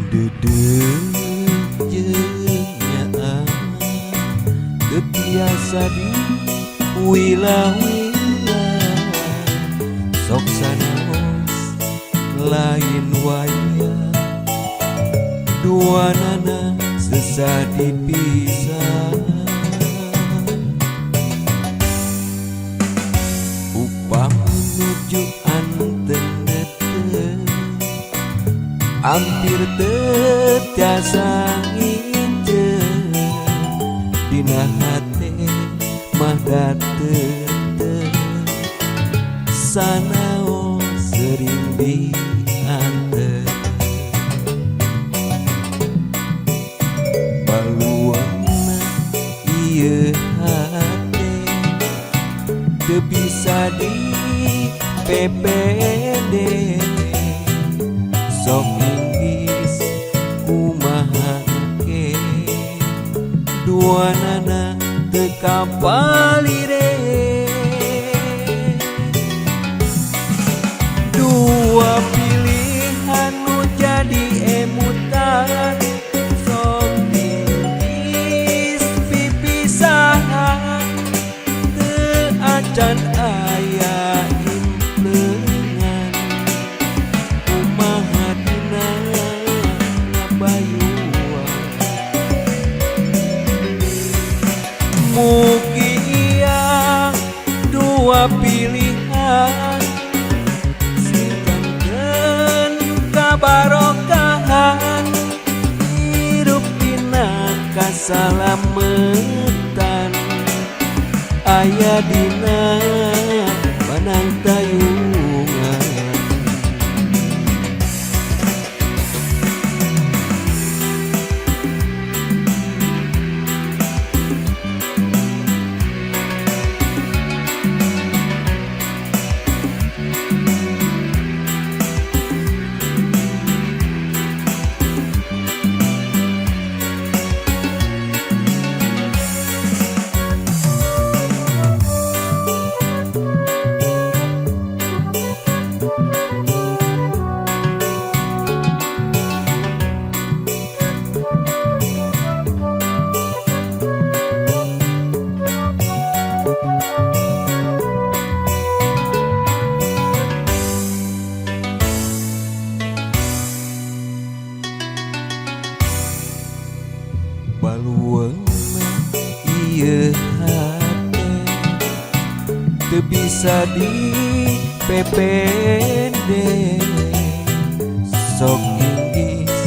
Deudeuh jeung nyaah teu tiasa di wila-wila, sok sanaos lain wayah duanana sesah dipisah. Upami nuju anten ampir teu tiasa nginceun, dina hate mah da teu sanaos sering dianteur. Baluangna ieu hate teu bisa di PPD, sok inggis kumaha engke duanana teu kapalire. Dua pilihan nu jadi emutan, sok inggis pipisahan teu acan aya implengan, kumaha dina ngabayuan. Mugia dua pilihan singkangkeun kabarokahan, hirup dina kasalametan, aya dina panang tayungan. Balueungna ieu hate teu bisa di PPD, sok inggis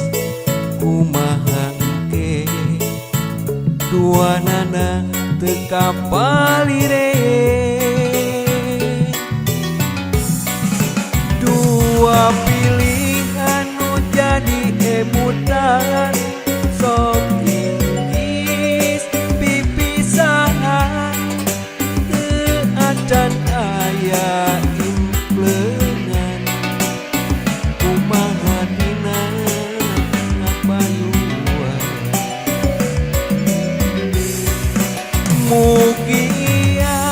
kumaha engke duanana teu kapalire. Dua pilihan nu jadi emutan, sok inggis pipisahan teu acan aya implengan, kumaha dina ngabayuan. Mugia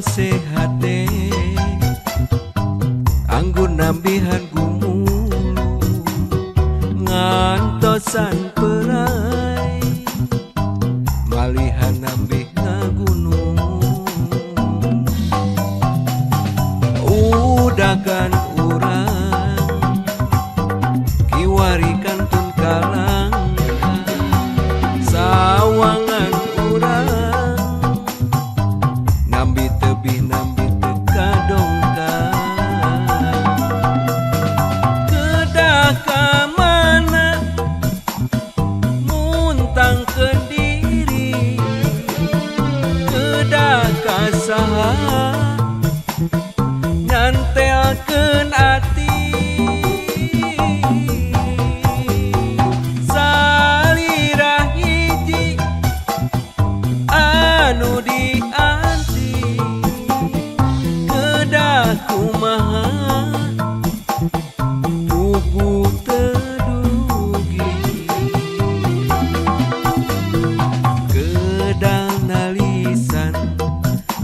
Lalangse hate anggun nambihan gumulung ngantosan perai malihan nambih ngagunung udagan urang kiwari kantun kalangkah sawangan urang nambi tebih nambi teka dongkang kedah ka mana muntangkeun diri kedah ka saha nyantelkeun ati salira hiji anu dianti kedah kumaha puguh teu dugi kedah nalisan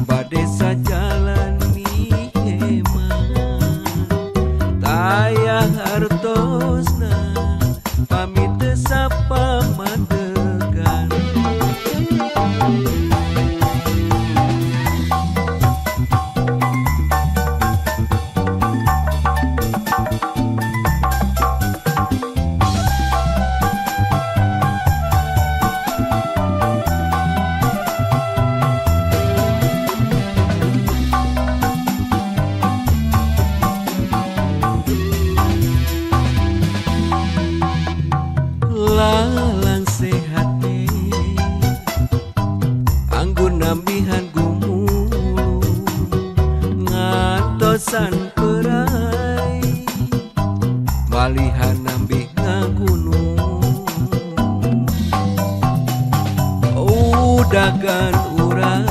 bade sajalan miheman taya hartosna pamit teu sapamadegan. Lalangse hate anggun nambihan gumulung ngantosan perai malihan nambih ngagunung udagan urang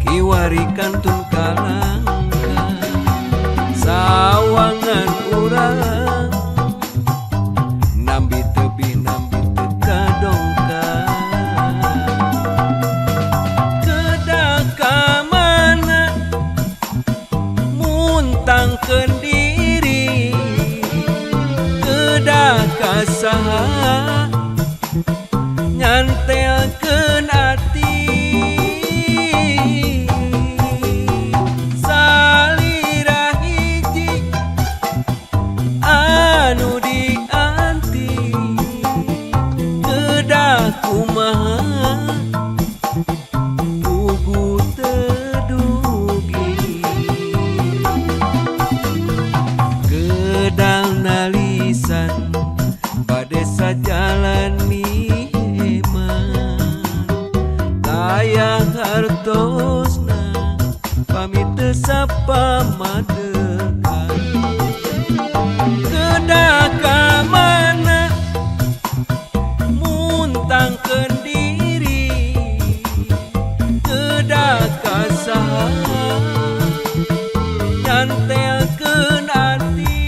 kiwari kantun kalangkah sawangan urang nambi tebih nambi teka dongkang kedah ka mana muntangkeun diri kedah ka saha nyantelkeun ati salira hiji anu dianti kedah kumaha puguh teu dugi kedah nalisan bade sajalan miheman taya hartosna pamit teu sapamadegan kedah ka mana muntangkeun diri kedah ka saha nyantelkeun ati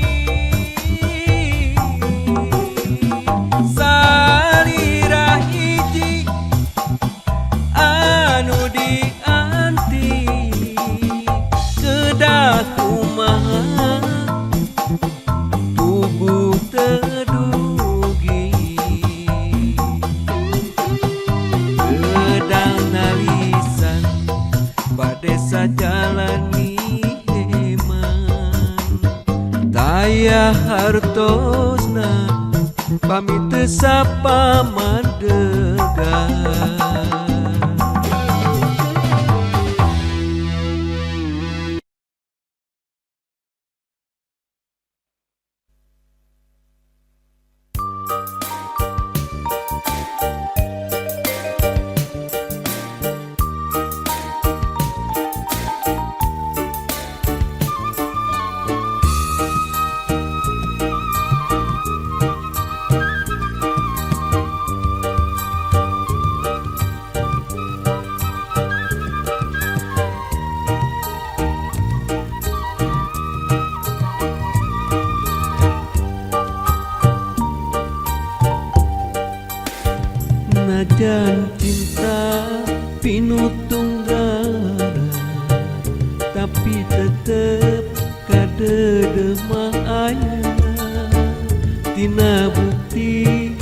salira hiji anu dianti kedah kumaha puguh teu dugi kedah nalisan bade sajalan miheman taya hartosna pamit teu sapamadegan. Najan cinta pinutung. Tapi tetep kadeudeuh mah aya tina bukti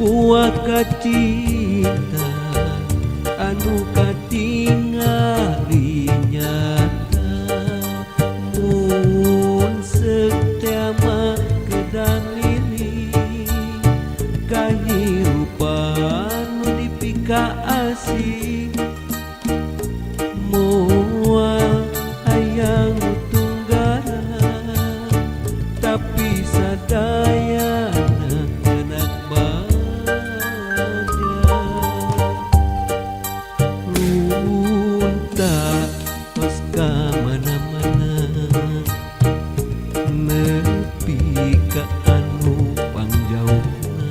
buah kacinta anu katingali nyata. Mun seuk teh mah kedah milih kahirupan nu dipikaasih, moal hayang tunggaran tapi sadayana ngenak bagja. Lunta tos ka mana-mana nepi ka anu pangjauhna,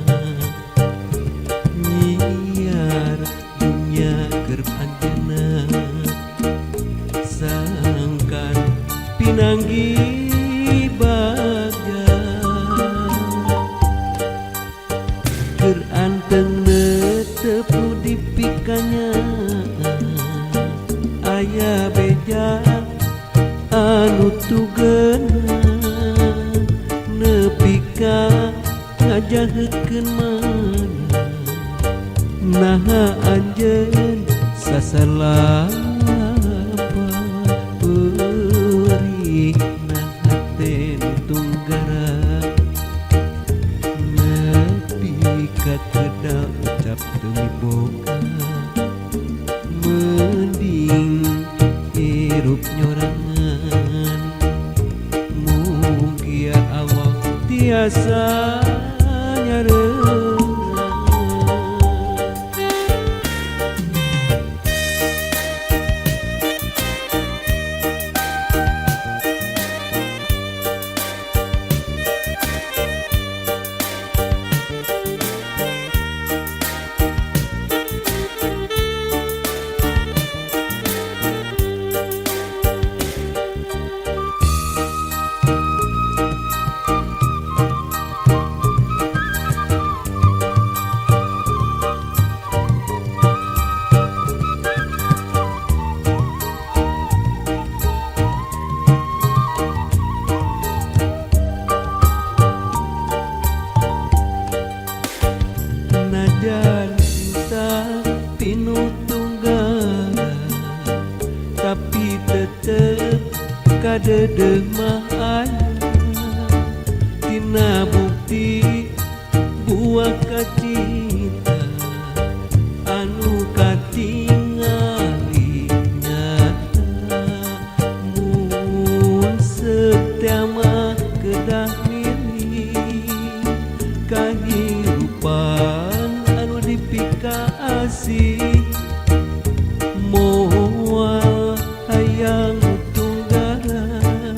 nyiar dunya keur anjeunna sangkan pinanggih bagja. Keur anteng netep nu dipikanya aya beja anu tugena nepi ka ngajaheutkeun mana, naha anjeun sasalapa. Peurihna hate nu tunggara nepi ka kedal ucap teu miboga, mending hirup nyorangan, mugia Allah tiasa nyareungan. Najan cinta pinuh tunggara tapi tetep kadeudeuh mah aya tina bukti buah kacinta anu katingali nyata. Mun seuk teh mah kedah milih kahirupan anu dipikaasih, moal hayang tunggaran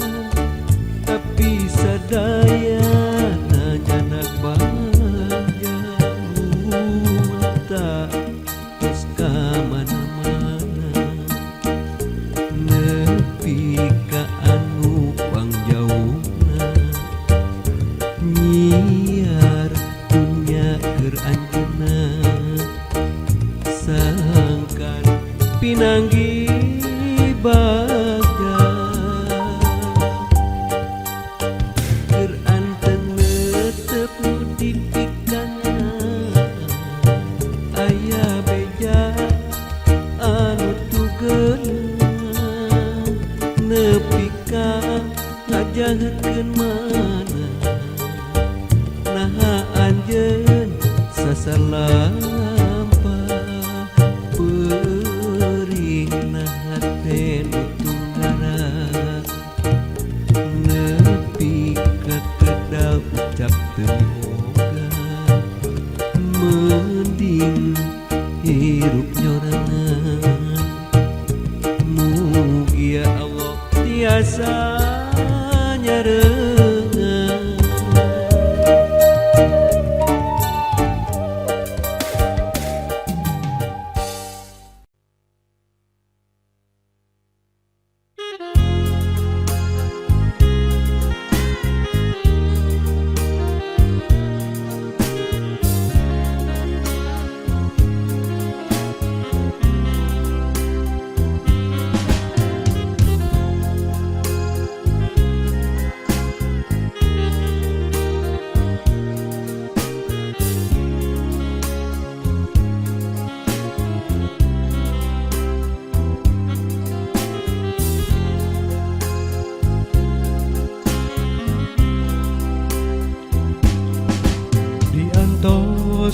tapi sadayana nyanak bagja. Lunta tos ka mana-mana nepi ka anu pangjauhna, nyiar dunya keur anjeunna sangkan pinanggih bagja. Keur anteng netep nu dipikanya aya beja anu tugena nepi ka ngajaheutkeun mana, naha anjeun sasalampa. Peurihna hate nu tunggara nepi ka kedal ucap teu miboga, mending hirup nyorangan, mugia Allah tiasa nyareungan.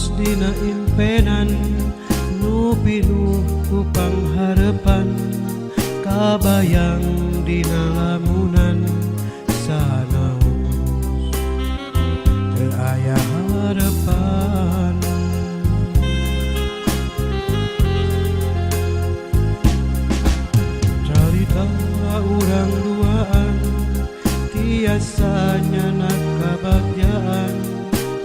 Diantos dina impenan nu pinuh ku pangharepan kabayang dina lamunan sanaos teu aya harepan. Carita urang duaan tiasa nyanak kabagjaan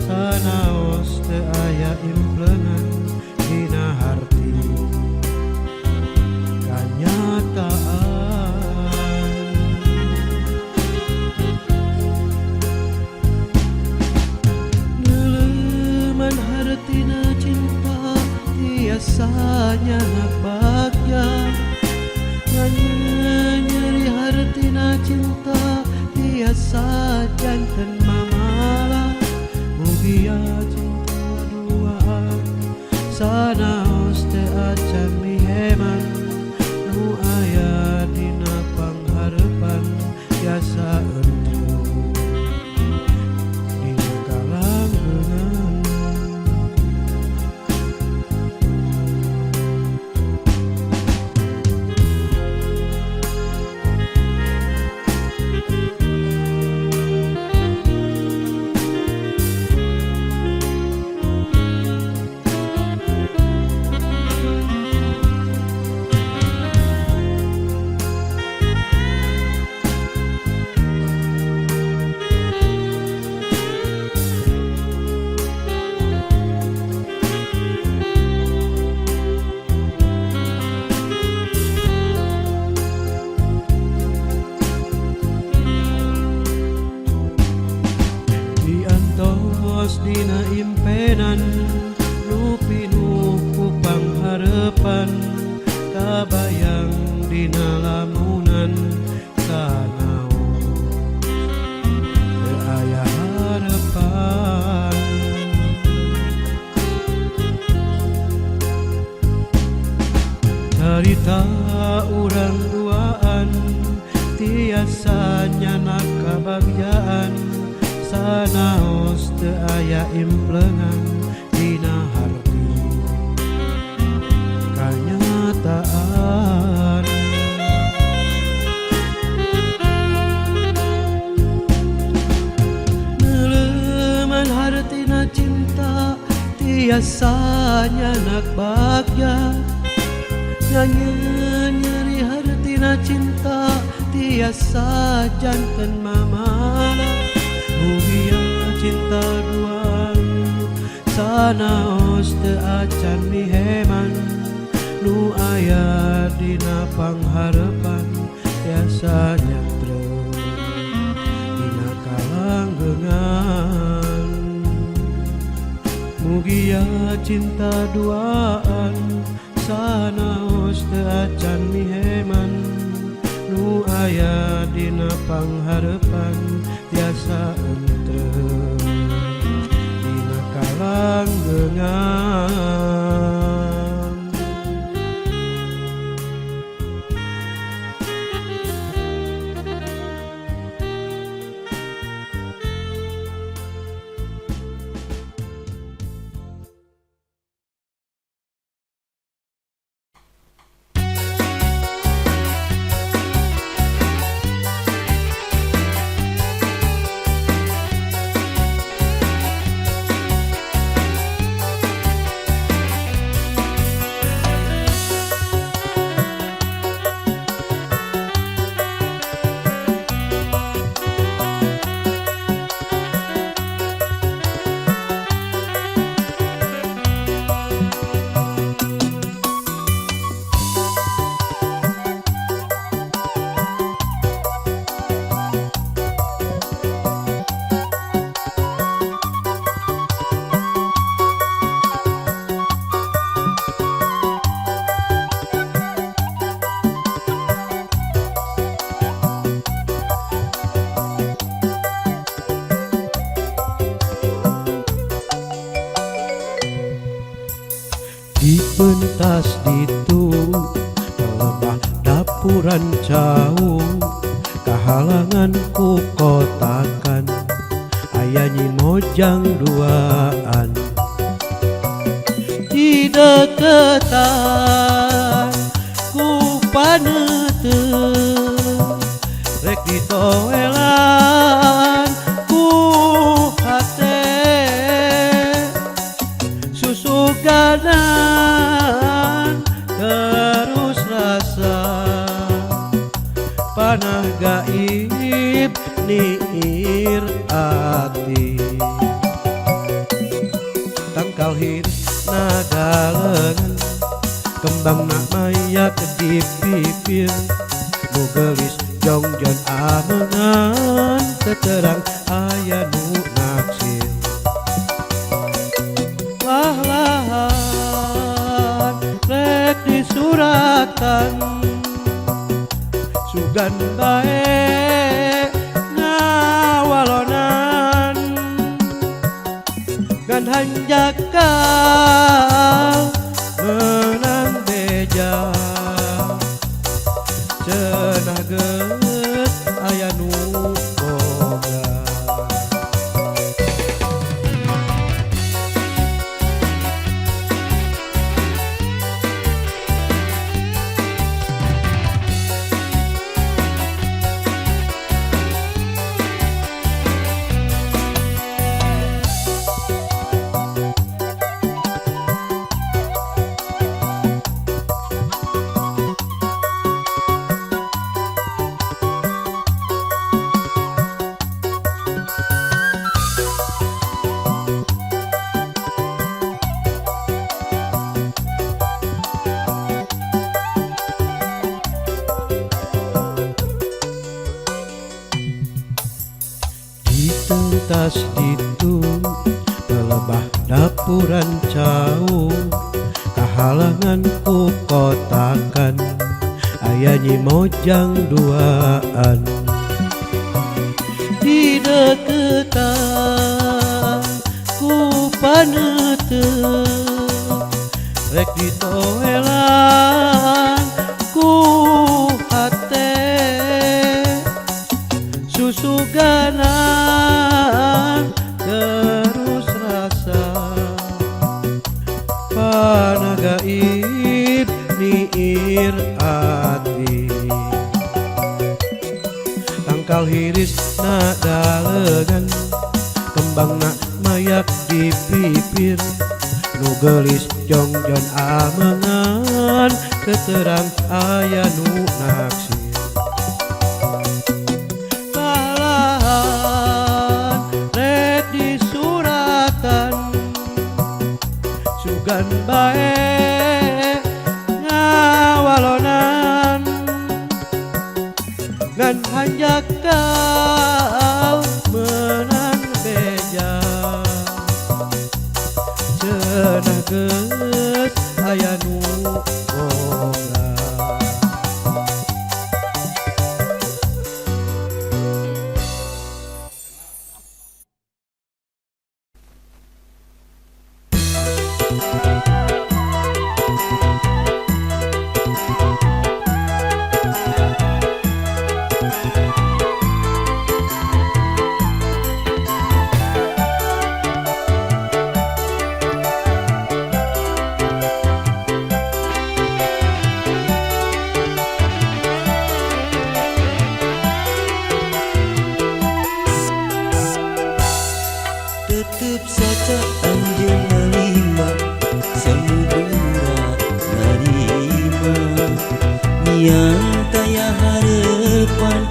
sanaos teu aya implengan dina harti kanyataan. Neuleuman hartina cinta tiasa nyanak bagja nyeri hartina cinta tiasa janten mamala mugia cinta duaan sanaos teu acan miheman nu aya dina pangharepan tiasa entruk dina kalanggeungan. Diantos dina impenan nu pinuh ku pangharepan kabayang dina lamunan sanaos teu aya harepan. Carita urang duaan tiasa nyanak kabagjaan sanaos teu aya implengan dina harti kanyataan. Neuleuman hartina cinta tiasa nyanak bagja nyeri hartina cinta tiasa janten mamala mugia cinta duaan sanaos teu acan miheman nu aya dina pangharepan tiasa nyatreng dina kalanggeungan. Mugia cinta duaan sanaos teu acan miheman nu aya dina pangharepan tiasa entreng dina kalanggeungan. Di pentas ditu lebah dapuran cau kahalangan ku kotakan aya Nyi Mojang duaan. Dideketan ku paneuteup rek ditoelan ku hate susuganan terus rasa panah gaib niir ati tangkal hiris nagalengan kembang nak mayak di pipir nu geulis jongjon amenan teterang aya nu naksir lah-lahan rek disuratan sugan bae ngawalonan ngan hanjakal menang beja cenah geus aya nu boga. Ditentas ditu pelebah dapuran cau kahalangan ku kotakan aya Nyi Mojang duaan dideketan ku paneuteup rek ditoelan ku hate susuganan terus rasa panah gaib niir ati tangkal hiris nadalegan kembang nak mayak di pipir nu geulis jongjon amengan keterang aya nu naksir balahan rek disuratan sugan bae ngawalonan ngan hanjakal menang beja cenah geus aya nu boga. Tetep saja anjeun nalima samudera narima miang taya harepan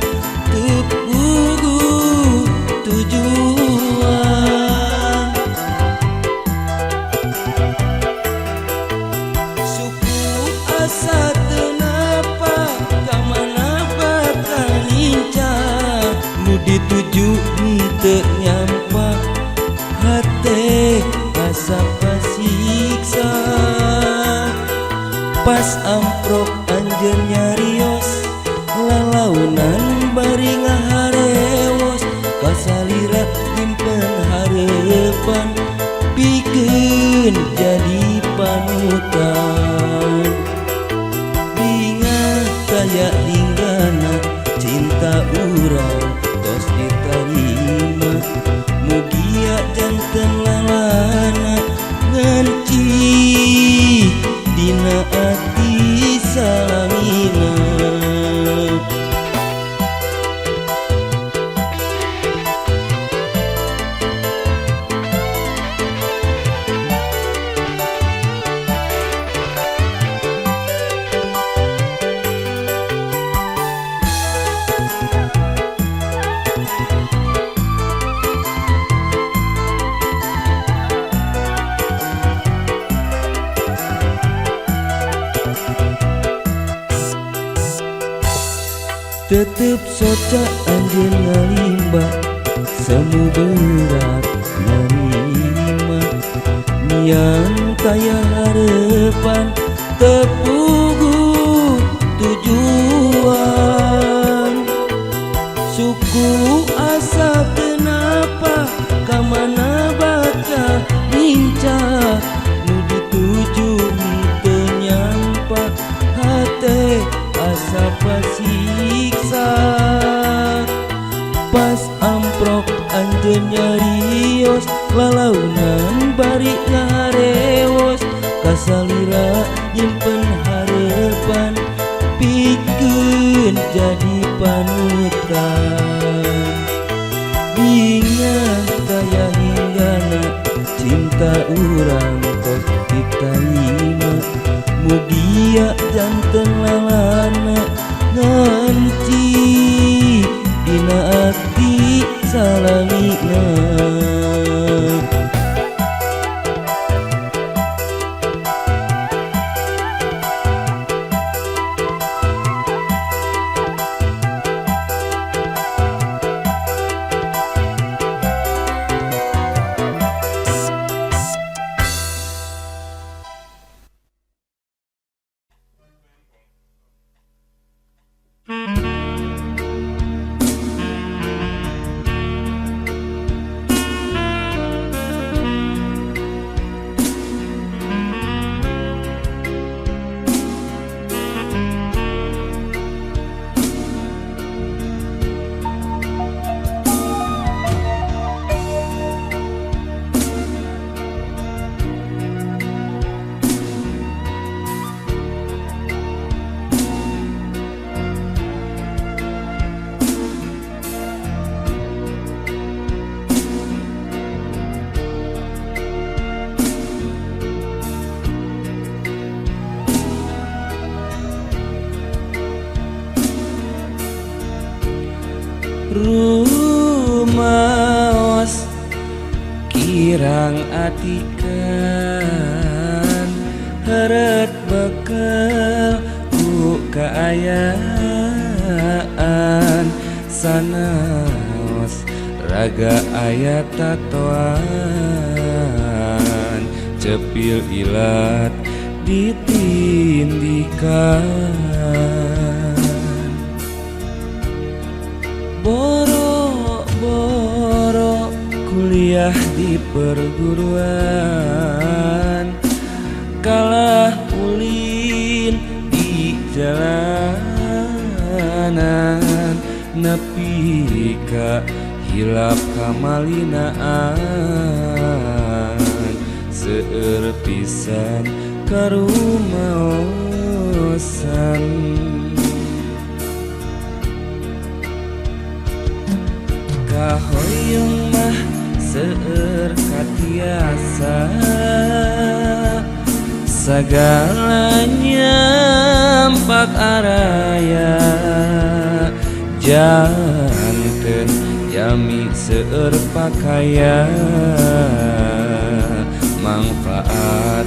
teu puguh tujuan suku asa teu napa ka mana bakal lincah nu dituju henteu nyampa hate asa pasiksa pas amprok anjeun nyarios lalaunan bari ngaharewos kasalira nyimpen harepan pikeun jadi panutan bingah kaya linggana cinta urang tos ditarima mugia janten lalana ngan cinta. ati salamina. Tetep soca anjeun ngalimba semu berat narima miang taya harepan tepugu tujuan suku asa kenapa kamana baca lincah nu dituju teu nyampa hate asa pasiksa. Pas amprok anjeun nyarios lalaunan bari ngarewos kasalira nyimpen harepan pikeun jadi panutan. Bingah taya hinggana cinta urang tos ditarima mugia janten lalana nganci dina ati salamina. Rumaos kirang atikan heret bekel ku kaayaan sanaos raga aya tatoan cepil ilat ditindikan. Boro-boro kuliah di perguruan kalah ulin di jalanan nepi ka hilap kamalinaan seueur pisan karumaosan. Kahoyong mah seueur katiasa sagalanya empat araya janten jami seueur pakaya mangfaat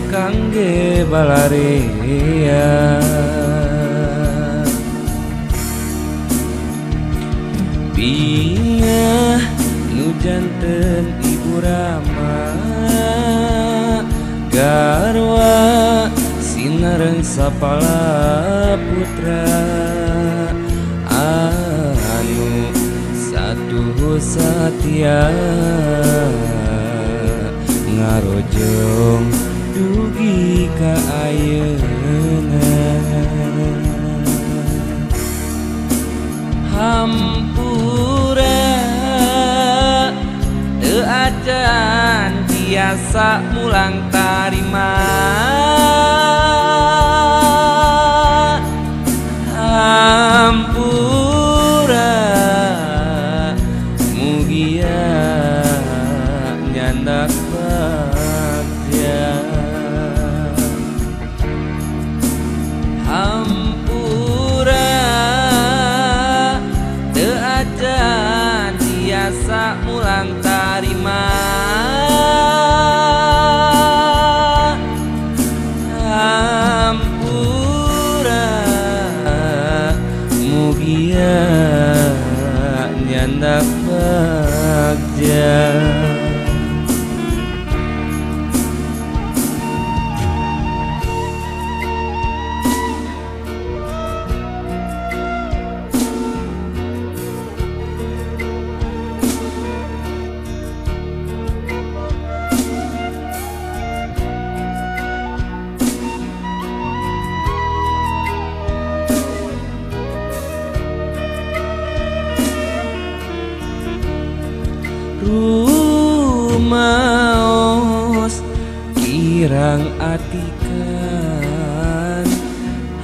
kangge balarea. Bingah nu janten ibu rama garwa sinareng sapala putra anu satuhu satia ngarojong dugi ka ayeuna. Hampura teu acan biasa mulang tarima. Mugia nyandak bagja. Rumaos kirang atikan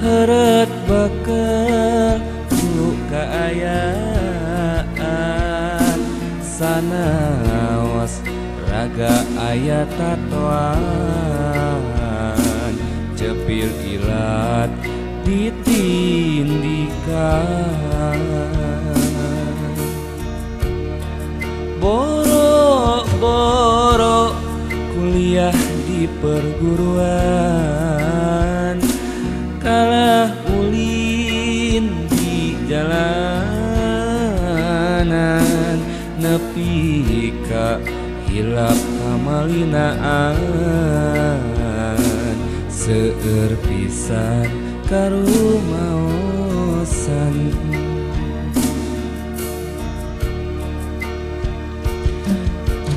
heureut bekel ku kaayaan sanaos raga aya tatoan cepil ilat ditindikan. Boro-boro kuliah di perguruan kalah ulin di jalanan nepi ka hilap kamalinaan seueur pisan karumaosan.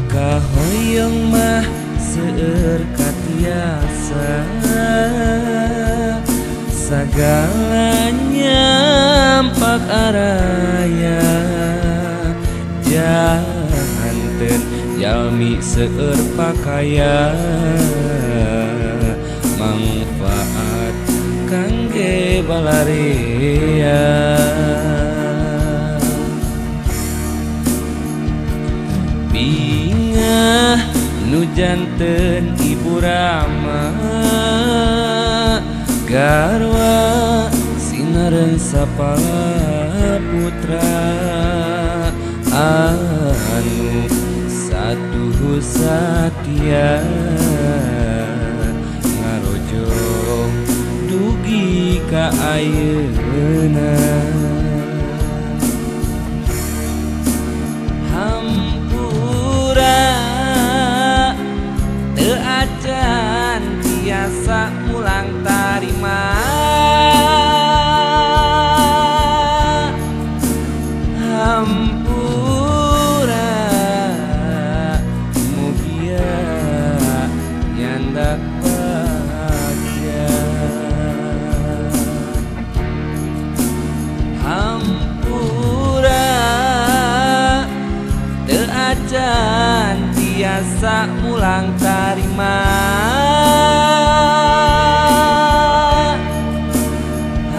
Kahoyong mah seueur katiasa sagala nyampak araya janten jalmi seueur pakaya mangfaat kangge balarea. Bingah nu janten ibu rama garwa sinareng sapala putra anu satuhu satia ngarojong dugi ka ayeuna. Hampura teu acan tiasa mulang tarima hampura mugia nyandak bagja. Hampura teu acan tiasa mulang tarima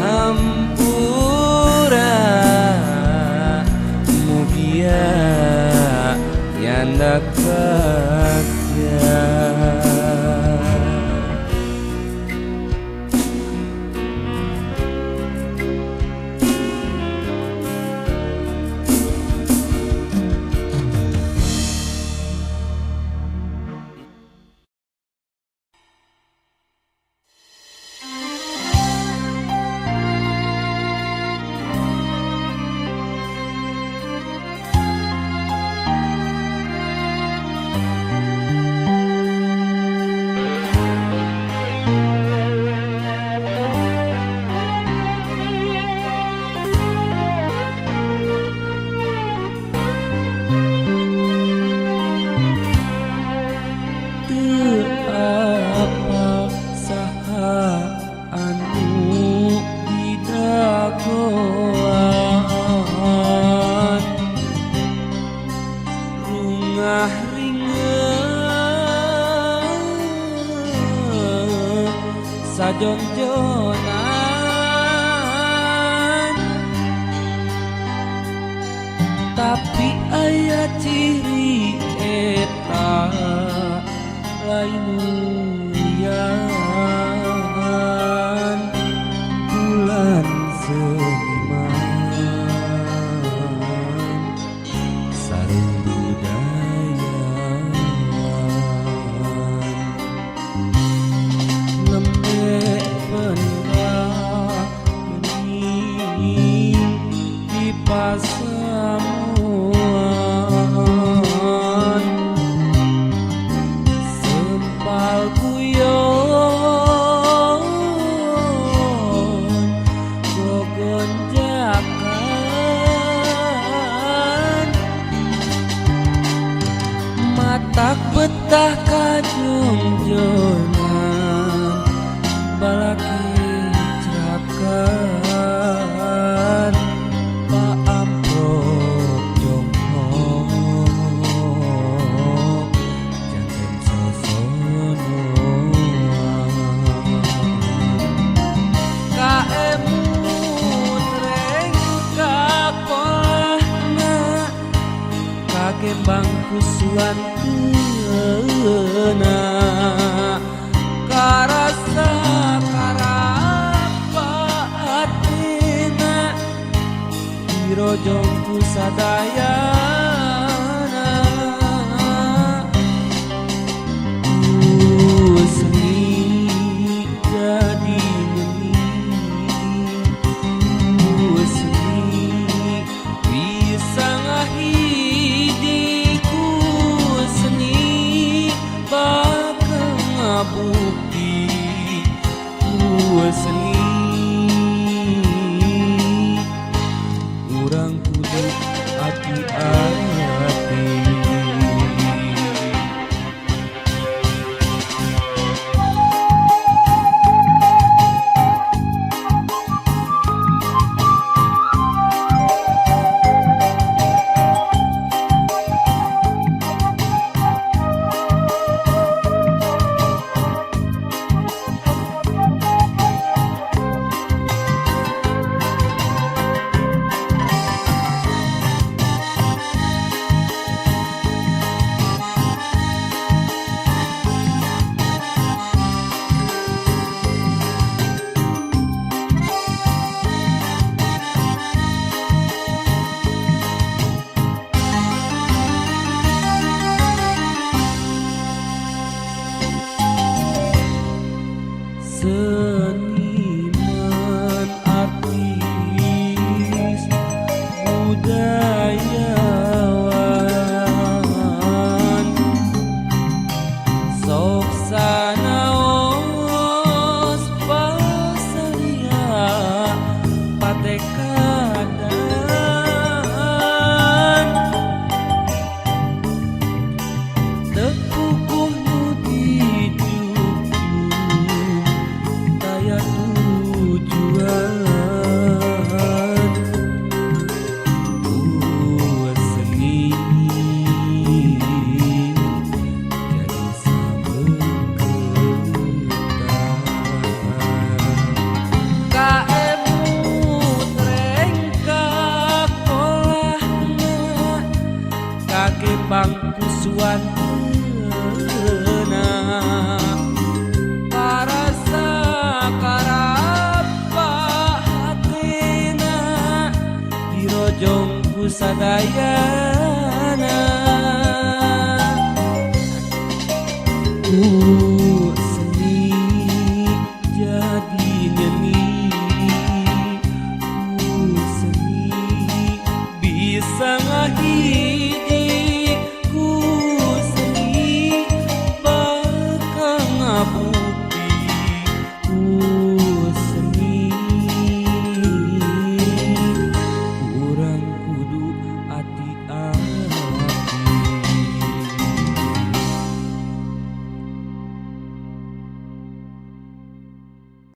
hampura mugia nyandak bagja. Sajongjonan tapi aya ciri eta lain lian bulan seniman sareng budayawan nembe pendak geuning Makan paamprok jonghok janten sosonoan kaemut reng kakolahna kagembang kusuanteuna karasa karapa atina dirojong ku sadayana ku seni jadi nyeni ku seni bisa ngahiji ku seni bakal ngabukti ku seni urang kudu hati-hati. Seniman artis budayawan sok sanaos pasaria patekadan teu puguh nu dijujung daya tujuan ku seni jadi sabengketan kaemut reng kakolahna kagembang kusuanteuna karasa karapa hatina dirojong ku sadayana ku